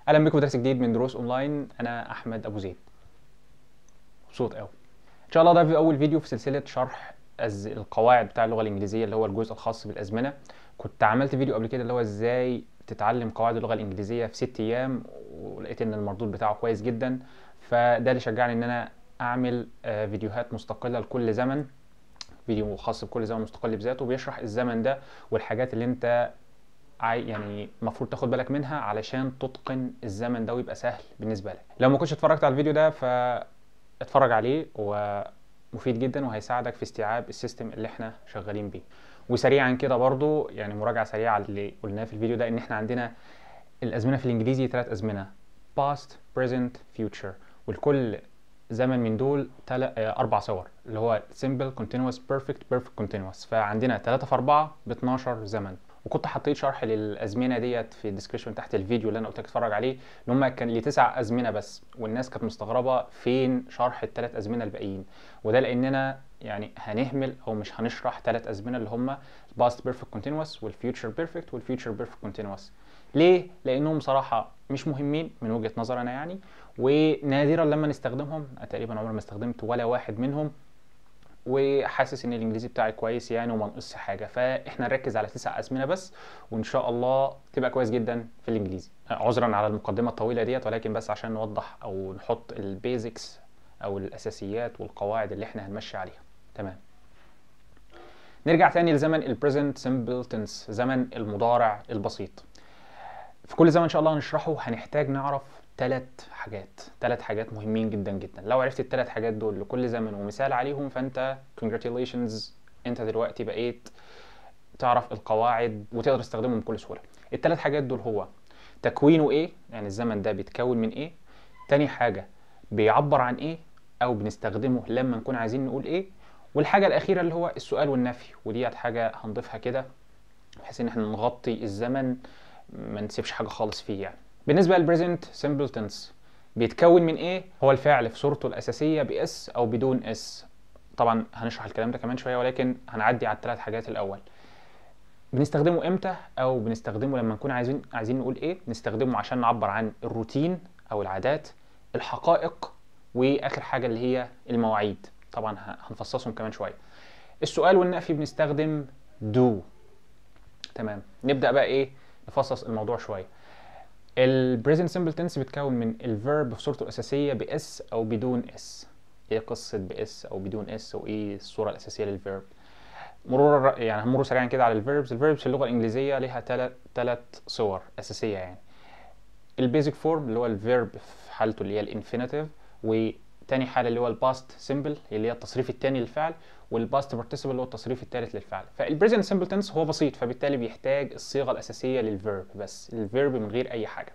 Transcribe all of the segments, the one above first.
اهلا بكم في درس جديد من دروس اونلاين. انا احمد ابو زيد، مبسوط قوي. ان شاء الله ده في اول فيديو في سلسلة شرح القواعد بتاع اللغة الانجليزيه، اللي هو الجزء الخاص بالازمنه. كنت عملت فيديو قبل كده اللي هو ازاي تتعلم قواعد اللغة الانجليزية في 6 ايام، ولقيت ان المردود بتاعه كويس جدا، فده اللي شجعني ان انا اعمل فيديوهات مستقلة لكل زمن، فيديو خاص بكل زمن مستقل بذاته بيشرح الزمن ده والحاجات اللي انت يعني المفروض تاخد بالك منها علشان تتقن الزمن ده ويبقى سهل بالنسبة لك. لو ما كنتش اتفرجت على الفيديو ده فاتفرج عليه، ومفيد جدا وهيساعدك في استيعاب ال system اللي احنا شغالين بيه. وسريعا كده برضو يعني مراجعه سريعة على اللي قلناه في الفيديو ده، ان احنا عندنا الازمنة في الانجليزي 3 ازمنة: past، present، future، والكل زمن من دول 4 صور اللي هو simple، continuous، perfect، perfect continuous. فعندنا 3 في 4 ب 12 زمن. وكنت حطيت شرح للازمنه ديت في ال description تحت الفيديو اللي انا قلت لك اتفرج عليه، ان هم كان ل9 ازمنة بس، والناس كانت مستغربه فين شرح ال3 ازمنة الباقيين، وده لاننا يعني هنهمل او مش هنشرح 3 ازمنة اللي هم past perfect continuous وال future perfect وال future perfect continuous. ليه؟ لانهم صراحة مش مهمين من وجهه نظر انا يعني، ونادرا لما نستخدمهم، تقريبا عمري ما استخدمت ولا واحد منهم، وحاسس ان الانجليزي بتاعي كويس يعني وما نقصش حاجة. فاحنا نركز على 9 ازمنة بس، وان شاء الله تبقى كويس جدا في الانجليزي. عذرا على المقدمة الطويلة ديت، ولكن بس عشان نوضح او نحط ال basics او الاساسيات والقواعد اللي احنا هنمشي عليها. تمام، نرجع تاني لزمن ال present simple tense، زمن المضارع البسيط. في كل زمن ان شاء الله هنشرحه هنحتاج نعرف 3 حاجات، 3 حاجات مهمين جدا جدا. لو عرفت ال3 حاجات دول لكل زمن ومثال عليهم، فانت congratulations، انت دلوقتي بقيت تعرف القواعد وتقدر تستخدمهم بكل سهولة. ال3 حاجات دول هو تكوينه ايه، يعني الزمن ده بيتكون من ايه. تاني حاجة بيعبر عن ايه او بنستخدمه لما نكون عايزين نقول ايه. والحاجة الأخيرة اللي هو السؤال والنفي، وديت حاجة هنضيفها كده بحيث ان احنا نغطي الزمن ما نسيبش حاجة خالص فيه يعني. بالنسبة لل present simple tense بيتكون من ايه؟ هو الفعل في صورته الأساسية ب s أو بدون s. طبعا هنشرح الكلام ده كمان شوية، ولكن هنعدي على ال3 حاجات الأول. بنستخدمه امتى أو بنستخدمه لما نكون عايزين نقول ايه؟ نستخدمه عشان نعبر عن الروتين أو العادات، الحقائق، وآخر حاجة اللي هي المواعيد. طبعا هنفصصهم كمان شوية. السؤال والنفي بنستخدم do. تمام، نبدأ بقى ايه نفصص الموضوع شوية. ال present simple tense بيتكون من ال verb في صورته الأساسية ب s أو بدون s. ايه قصة ب s أو بدون s، وإيه الصورة الأساسية لل verb؟ مرور يعني هنمر سريعا كده على ال verbs. ال verbs في اللغة الإنجليزية ليها 3 صور أساسية يعني. ال basic form اللي هو ال verb في حالته اللي هي ال infinitive، وتاني حالة اللي هو ال past simple اللي هي التصريف الثاني للفعل، وال past participle اللي هو التصريف الثالث للفعل. فال present simple tense هو بسيط، فبالتالي بيحتاج الصيغة الاساسية لل verb بس، ال verb من غير اي حاجة.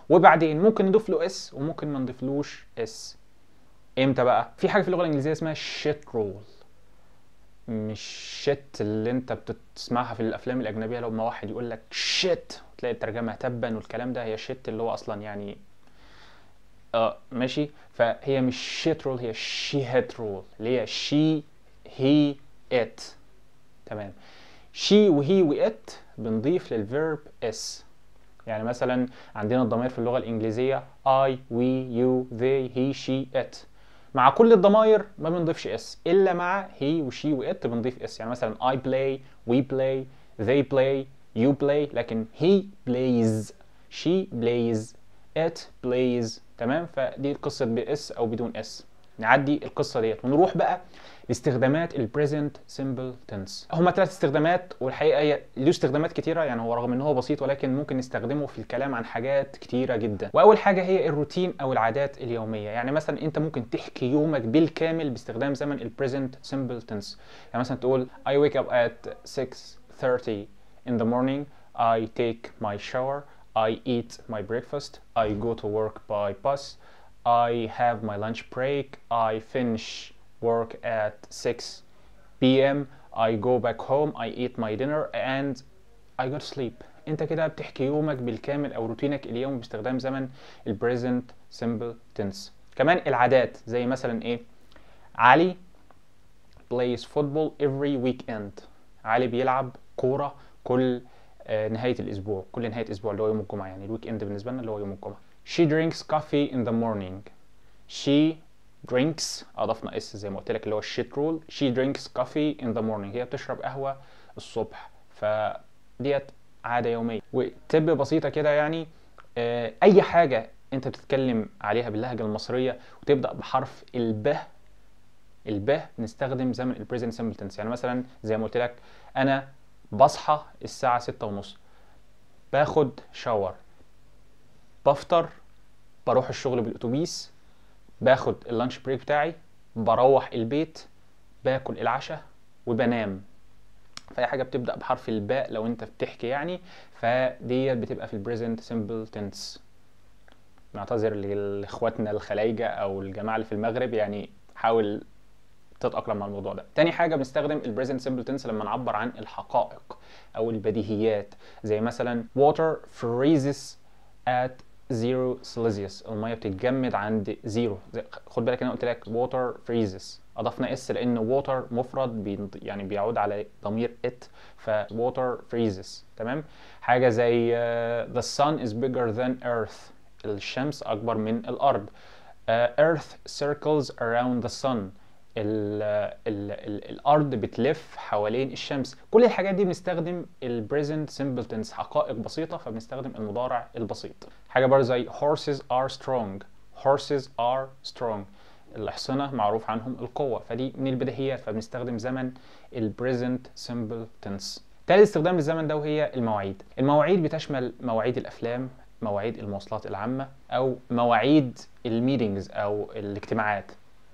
وبعدين ممكن نضيف له s وممكن ما نضيفلوش s. امتى بقى؟ في حاجة في اللغة الانجليزية اسمها shit rule، مش shit اللي انت بتسمعها في الافلام الاجنبية لما واحد يقول لك shit وتلاقي الترجمة تبا والكلام ده، هي shit اللي هو اصلا يعني ماشي. فهي مش shit rule، هي she het rule اللي هي she he it. تمام، she و he و it بنضيف لل verb s. يعني مثلا عندنا الضمائر في اللغة الإنجليزية I we you they he she it، مع كل الضمائر ما بنضيفش s إلا مع he و she و it بنضيف s. يعني مثلا I play، we play، they play، you play، لكن he plays، she plays، it plays. تمام، فدي القصة ب s أو بدون s. نعدي القصة ديت ونروح بقى لاستخدامات ال present simple tense. هما 3 استخدامات، والحقيقة هي له استخدامات كتيرة يعني، هو رغم ان هو بسيط ولكن ممكن نستخدمه في الكلام عن حاجات كتيرة جدا. واول حاجة هي الروتين او العادات اليومية. يعني مثلا انت ممكن تحكي يومك بالكامل باستخدام زمن ال present simple tense. يعني مثلا تقول I wake up at 6:30 in the morning, I take my shower, I eat my breakfast, I go to work by bus, I have my lunch break, I finish work at 6 p.m., I go back home, I eat my dinner and I go to sleep. انت كده بتحكي يومك بالكامل او روتينك اليومي باستخدام زمن ال present simple tense. كمان العادات زي مثلا ايه؟ علي plays football every weekend. علي بيلعب كورة كل نهاية الاسبوع، كل نهاية اسبوع اللي هو يوم الجمعه، يعني ال weekend بالنسبة لنا اللي هو يوم الجمعه. She drinks coffee in the morning. She drinks، اضفنا s زي ما قلت لك اللي هو ال shit rule. She drinks coffee in the morning، هي بتشرب قهوة الصبح، فديت عادة يوميه. و tip بسيطة كده يعني، اي حاجة انت بتتكلم عليها باللهجة المصرية وتبدا بحرف الب، الب نستخدم زمن ال present simple tense. يعني مثلا زي ما قلت لك انا بصحى الساعة 6:30، باخد shower، بفطر، بروح الشغل بالاتوبيس، باخد ال lunch break بتاعي، بروح البيت، باكل العشاء، وبنام. فاي حاجة بتبدا بحرف الباء لو انت بتحكي يعني، فديت بتبقى في ال present simple tense. نعتذر لاخواتنا الخلايجه او الجماعة اللي في المغرب، يعني حاول تتاقلم مع الموضوع ده. تاني حاجة بنستخدم ال present simple tense لما نعبر عن الحقائق او البديهيات، زي مثلا water freezes at 0 سيليزيوس، المية بتتجمد عند zero. خد بالك انا قلت لك water freezes، اضفنا s لان water مفرد يعني بيعود على ضمير it، ف water freezes. تمام. حاجة زي the sun is bigger than earth، الشمس اكبر من الارض. Earth circles around the sun، ال ال ال الارض بتلف حوالين الشمس. كل الحاجات دي بنستخدم ال present simple tense، حقائق بسيطة فبنستخدم المضارع البسيط. حاجة برضه زي horses are strong، horses are strong، الاحصنه معروف عنهم القوه، فدي من البديهيات فبنستخدم زمن ال present simple tense. تالت استخدام للزمن ده وهي المواعيد. المواعيد بتشمل مواعيد الافلام، مواعيد المواصلات العامة، او مواعيد ال meetings او الاجتماعات.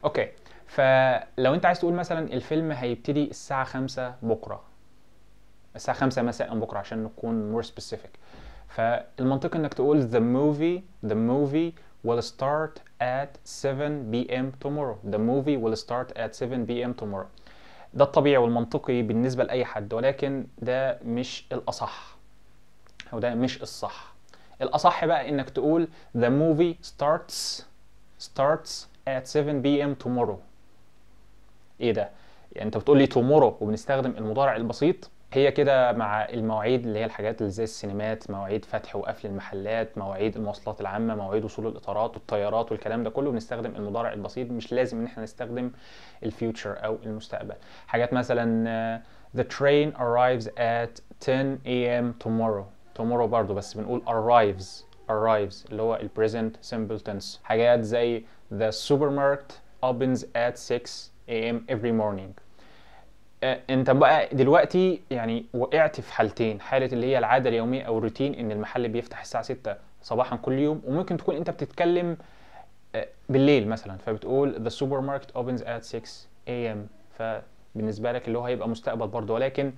okay، فلو انت عايز تقول مثلا الفيلم هيبتدي الساعة 5 بكرة، الساعة 5 مساء بكرة عشان نكون more specific، فالمنطقي انك تقول the movie will start at 7 p.m. tomorrow. The movie will start at 7 p.m. tomorrow. ده الطبيعي والمنطقي بالنسبة لأي حد، ولكن ده مش الأصح، أو ده مش الصح. الأصح بقى إنك تقول the movie starts at 7 p.m. tomorrow. إيه ده؟ يعني أنت بتقول لي tomorrow وبنستخدم المضارع البسيط؟ هي كده مع المواعيد اللي هي الحاجات اللي زي السينمات، مواعيد فتح وقفل المحلات، مواعيد المواصلات العامة، مواعيد وصول القطارات والطيارات والكلام ده كله بنستخدم المضارع البسيط، مش لازم ان احنا نستخدم ال future او المستقبل. حاجات مثلا the train arrives at 10 a.m. tomorrow، tomorrow برضو بس بنقول arrives اللي هو ال present simple tense. حاجات زي the supermarket opens at 6 a.m. every morning. انت بقى دلوقتي يعني وقعت في حالتين، حالة اللي هي العادة اليومية او الروتين ان المحل بيفتح الساعة 6 صباحا كل يوم، وممكن تكون انت بتتكلم بالليل مثلا فبتقول the supermarket opens at 6 a.m. فبالنسبة لك اللي هو هيبقى مستقبل برضه، ولكن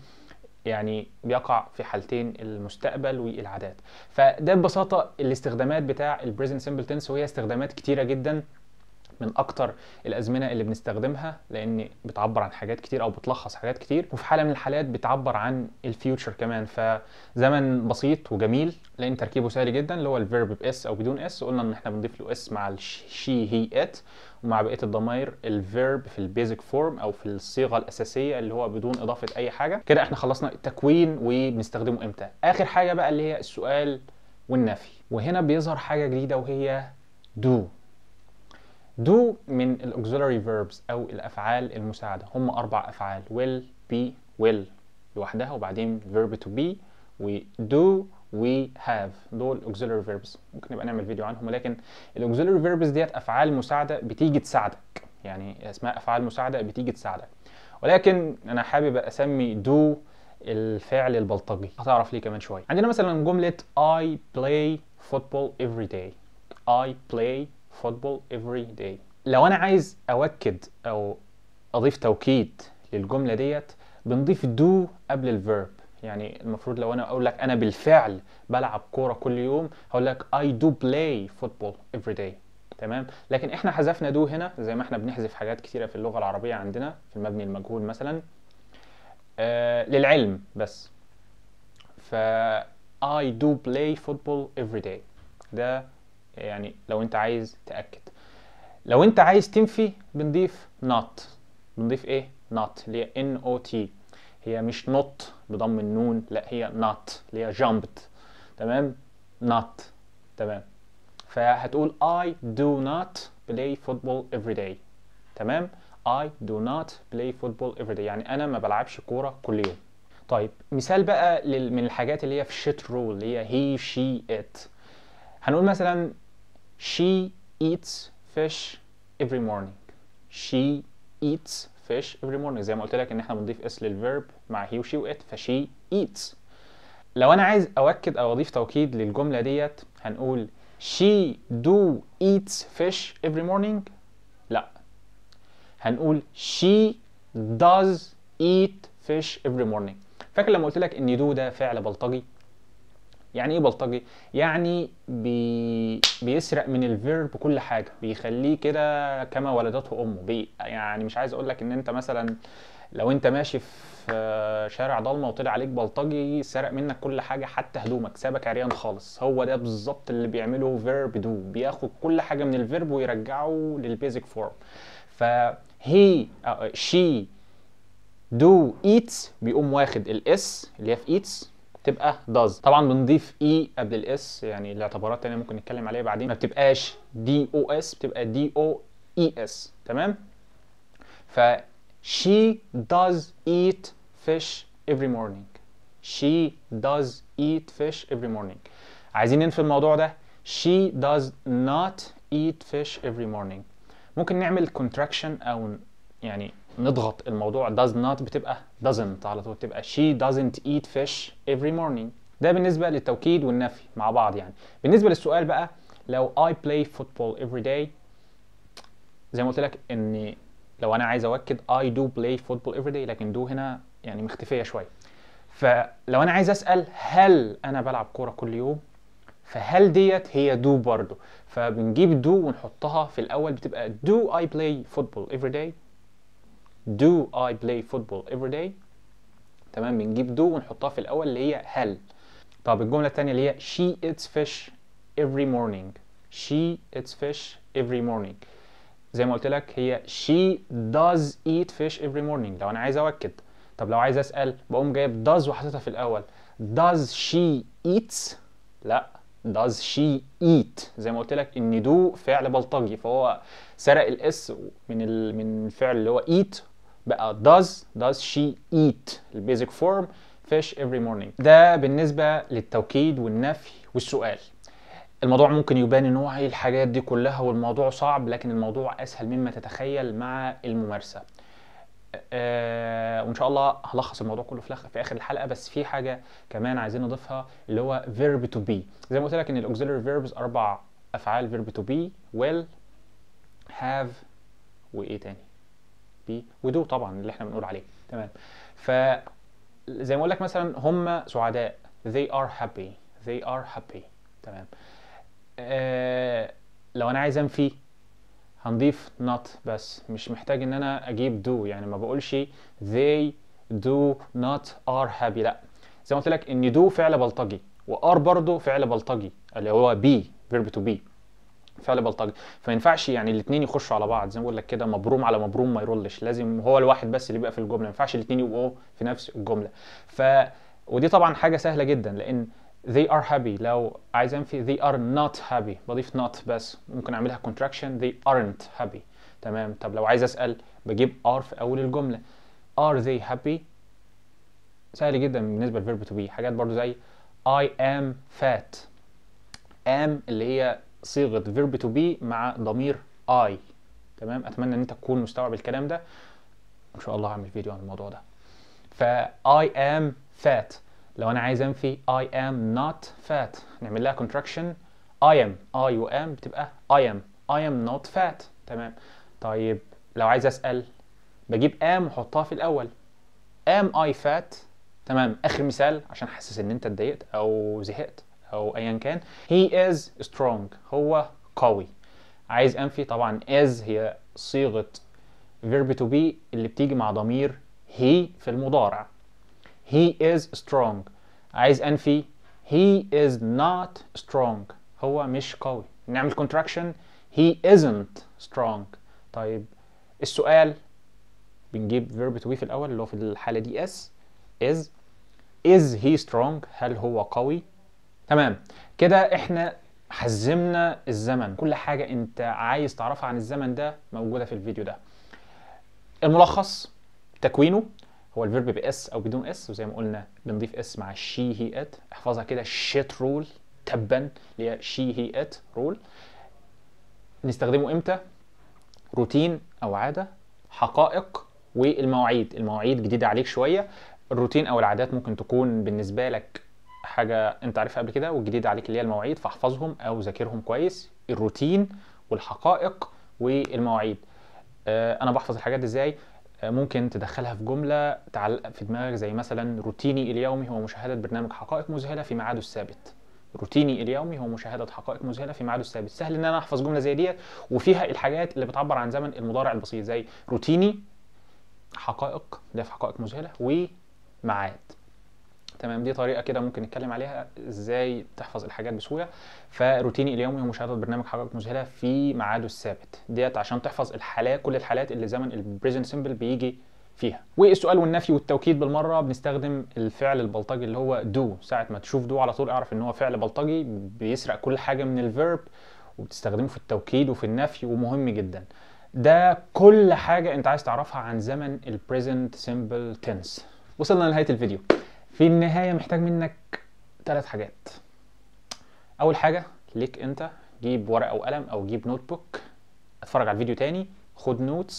يعني بيقع في حالتين المستقبل والعادات. فده ببساطة الاستخدامات بتاع ال present simple tense، وهي استخدامات كتيرة جدا، من اكتر الازمنة اللي بنستخدمها لان بتعبر عن حاجات كتير او بتلخص حاجات كتير، وفي حاله من الحالات بتعبر عن ال future كمان. فزمن بسيط وجميل لان تركيبه سهل جدا، اللي هو ال verb ب s او بدون s. قلنا ان احنا بنضيف له s مع ال she he it، ومع بقية الضمائر ال verb في ال basic form او في الصيغة الاساسية اللي هو بدون اضافه اي حاجة. كده احنا خلصنا التكوين وبنستخدمه امتى. اخر حاجة بقى اللي هي السؤال والنفي، وهنا بيظهر حاجة جديدة وهي do. do من ال auxiliary verbs او الافعال المساعده، هم اربع افعال: will، be، will لوحدها، وبعدين verb to be، و do، و have. دول auxiliary verbs، ممكن نبقى نعمل فيديو عنهم. ولكن ال auxiliary verbs ديت افعال مساعدة بتيجي تساعدك، يعني اسمها افعال مساعدة بتيجي تساعدك. ولكن انا حابب اسمي do الفعل البلطجي، هتعرف ليه كمان شوية. عندنا مثلا جملة I play football every day. I play football every day. لو انا عايز اوكد او اضيف توكيد للجملة ديت بنضيف do قبل ال verb. يعني المفروض لو انا اقول لك انا بالفعل بلعب كورة كل يوم، هقول لك I do play football every day. تمام؟ لكن احنا حذفنا do هنا زي ما احنا بنحذف حاجات كتيرة في اللغة العربية عندنا في المبني المجهول مثلا، للعلم بس. ف I do play football every day ده يعني لو انت عايز تأكد. لو انت عايز تنفي بنضيف not. بنضيف ايه؟ not اللي هي N O T، هي مش not بضم النون، لا هي not اللي هي jumped. تمام، not. تمام، فهتقول I do not play football every day. تمام، I do not play football every day، يعني انا ما بلعبش كورة كل يوم. طيب مثال بقى من الحاجات اللي هي في shit rule اللي هي he she it. هنقول مثلا she eats fish every morning. she eats fish every morning، زي ما قلت لك ان احنا بنضيف s لل verb مع he و she و it، ف she eats. لو انا عايز اوكد او اضيف توكيد للجملة ديت هنقول she do eats fish every morning؟ لا، هنقول she does eat fish every morning. فاكر لما قلت لك ان do ده فعل بلطجي؟ يعني ايه بلطجي؟ يعني بيسرق من ال verb كل حاجة، بيخليه كده كما ولدته امه. يعني مش عايز اقول لك ان انت مثلا لو انت ماشي في شارع ضلمة وطلع عليك بلطجي سرق منك كل حاجة حتى هدومك، سابك عريان خالص. هو ده بالظبط اللي بيعمله verb do، بياخد كل حاجة من ال verb ويرجعه لل basic form. ف he she do eats بيقوم واخد ال s اللي هي في eats تبقى does. طبعا بنضيف e قبل ال s، يعني الاعتبارات الثانية ممكن نتكلم عليها بعدين، ما بتبقاش d o s، بتبقى d o e s. تمام، ف she does eat fish every morning. she does eat fish every morning. عايزين ننفي الموضوع ده، she does not eat fish every morning. ممكن نعمل contraction او يعني نضغط الموضوع، does not بتبقى doesn't على طول، بتبقى she doesn't eat fish every morning. ده بالنسبة للتوكيد والنفي مع بعض. يعني بالنسبة للسؤال بقى، لو I play football every day، زي ما قلت لك ان لو انا عايز اوكد I do play football every day، لكن do هنا يعني مختفية شوية. فلو انا عايز اسأل هل انا بلعب كورة كل يوم، فهل ديت هي do برضو، فبنجيب do ونحطها في الاول، بتبقى do I play football every day. do I play football every day. تمام، بنجيب do ونحطها في الاول اللي هي هل. طب الجملة الثانية اللي هي she eats fish every morning. she eats fish every morning، زي ما قلت لك هي she does eat fish every morning لو انا عايز اوكد. طب لو عايز اسال بقوم جايب does وحاططها في الاول، does she eats؟ لا، does she eat. زي ما قلت لك ان do فعل بلطجي، فهو سرق ال s من الفعل اللي هو eat، بقى does she eat ال basic form fish every morning. ده بالنسبة للتوكيد والنفي والسؤال. الموضوع ممكن يبان ان هو ايه الحاجات دي كلها والموضوع صعب، لكن الموضوع اسهل مما تتخيل مع الممارسة. وان شاء الله هلخص الموضوع كله في اخر الحلقة. بس في حاجة كمان عايزين نضيفها اللي هو verb to be. زي ما قلت لك ان ال auxiliary verbs اربع افعال verb to be، will، have، وايه تاني، be و do طبعا اللي احنا بنقول عليه. تمام، ف زي ما اقول لك مثلا هم سعداء، they are happy، they are happy. تمام، لو انا عايز انفي هنضيف not بس، مش محتاج ان انا اجيب do، يعني ما بقولش they do not are happy، لا، زي ما قلت لك ان do فعل بلطجي و are برضه فعل بلطجي اللي هو be verb to be فعل بلطجي، فما ينفعش يعني الاثنين يخشوا على بعض. زي ما بقول لك كده مبروم على مبروم ما يرولش، لازم هو الواحد بس اللي يبقى في الجملة، ما ينفعش الاثنين يبقوا في نفس الجملة. ودي طبعا حاجة سهلة جدا، لان they are happy لو عايز انفي they are not happy بضيف not بس، ممكن اعملها contraction they aren't happy. تمام، طب لو عايز اسال بجيب are في اول الجملة، are they happy. سهل جدا بالنسبة لل verb to be. حاجات برضو زي I am fat، am اللي هي صيغة verb to be مع ضمير I. تمام، اتمنى ان انت تكون مستوعب الكلام ده، ان شاء الله هعمل فيديو عن الموضوع ده. ف I am fat لو انا عايز انفي I am not fat نعمل لها contraction I am، I و am بتبقى I am، I am not fat. تمام، طيب لو عايز اسال بجيب am واحطها في الاول، am I fat. تمام، اخر مثال عشان حاسس ان انت اتضايقت او زهقت او ايا كان، he is strong هو قوي. عايز انفي طبعا is هي صيغة verb to be اللي بتيجي مع ضمير he في المضارع، he is strong. عايز انفي he is not strong هو مش قوي، نعمل contraction he isn't strong. طيب السؤال بنجيب verb to be في الاول اللي هو في الحالة دي s، is. is he strong؟ هل هو قوي؟ تمام كده احنا حزمنا الزمن، كل حاجة انت عايز تعرفها عن الزمن ده موجودة في الفيديو ده. الملخص تكوينه هو ال verb ب s او بدون s، وزي ما قلنا بنضيف s مع she he it. احفظها كده shit rule، تبا اللي هي she he it rule. نستخدمه امتى؟ روتين او عادة، حقائق، والمواعيد. المواعيد جديدة عليك شوية، الروتين او العادات ممكن تكون بالنسبة لك حاجة انت عارفها قبل كده، والجديده عليك اللي هي المواعيد، فاحفظهم او ذاكرهم كويس. الروتين والحقائق والمواعيد. انا بحفظ الحاجات دي ازاي؟ ممكن تدخلها في جملة تعلق في دماغك، زي مثلا روتيني اليومي هو مشاهده برنامج حقائق مذهلة في ميعاده الثابت. روتيني اليومي هو مشاهده حقائق مذهلة في ميعاده الثابت. سهل ان انا احفظ جملة زي ديت وفيها الحاجات اللي بتعبر عن زمن المضارع البسيط، زي روتيني، حقائق ده في حقائق مذهلة، وميعاد. تمام، دي طريقه كده ممكن نتكلم عليها ازاي تحفظ الحاجات بسهولة. فروتيني اليومي هو مشاهده برنامج حقائق مذهلة في ميعاده الثابت، ديت عشان تحفظ الحالات، كل الحالات اللي زمن ال present simple بيجي فيها. والسؤال والنفي والتوكيد بالمرة بنستخدم الفعل البلطجي اللي هو do. ساعة ما تشوف do على طول اعرف ان هو فعل بلطجي بيسرق كل حاجة من ال verb، وبتستخدمه في التوكيد وفي النفي، ومهم جدا. ده كل حاجة انت عايز تعرفها عن زمن ال present simple tense. وصلنا لنهاية الفيديو. في النهاية محتاج منك 3 حاجات. اول حاجة ليك انت، جيب ورقة وقلم او جيب notebook، اتفرج على الفيديو تاني، خد notes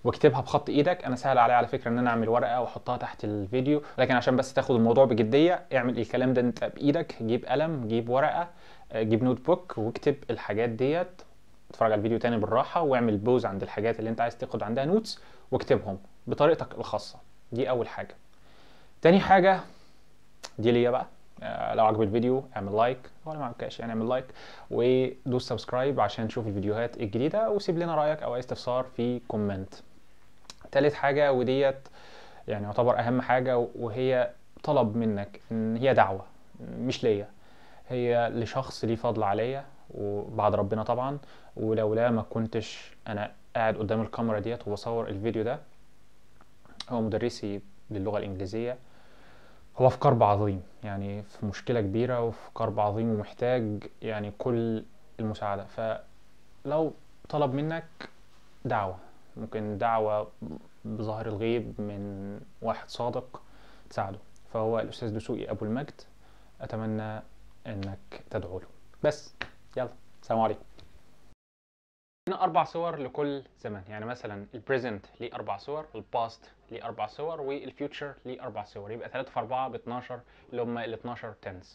واكتبها بخط ايدك. انا سهل عليا على فكرة ان انا اعمل ورقة واحطها تحت الفيديو، لكن عشان بس تاخد الموضوع بجدية اعمل الكلام ده انت بايدك. جيب قلم، جيب ورقة، جيب notebook واكتب الحاجات ديت. اتفرج على الفيديو تاني بالراحة واعمل pause عند الحاجات اللي انت عايز تاخد عندها notes واكتبهم بطريقتك الخاصة. دي اول حاجة. تاني حاجة دي ليا بقى، لو عجب الفيديو اعمل like، ولا ما عجبكش يعني اعمل like ودوس subscribe عشان تشوف الفيديوهات الجديدة، وسيب لنا رايك او اي استفسار في comment. تالت حاجة، وديت يعني يعتبر اهم حاجة، وهي طلب منك، ان هي دعوه مش ليا، هي لشخص ليه فضل عليا وبعد ربنا طبعا، ولولا ما كنتش انا قاعد قدام الكاميرا ديت وبصور الفيديو ده. هو مدرسي للغة الانجليزية، هو في كرب عظيم، يعني في مشكلة كبيرة وفي كرب عظيم ومحتاج يعني كل المساعدة. فلو طلب منك دعوة، ممكن دعوة بظهر الغيب من واحد صادق تساعده، فهو الأستاذ دسوقي أبو المجد. أتمنى أنك تدعو له. بس يلا، سلام عليكم. هنا 4 صور لكل زمن، يعني مثلا ال present ليه 4 صور، ال past ليه 4 صور، وال future ليه 4 صور، يبقى 3 في 4 ب 12 اللي هم ال 12 tense.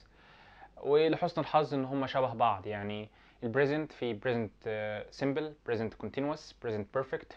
ولحسن الحظ ان هم شبه بعض، يعني ال present في present simple، present continuous، present perfect.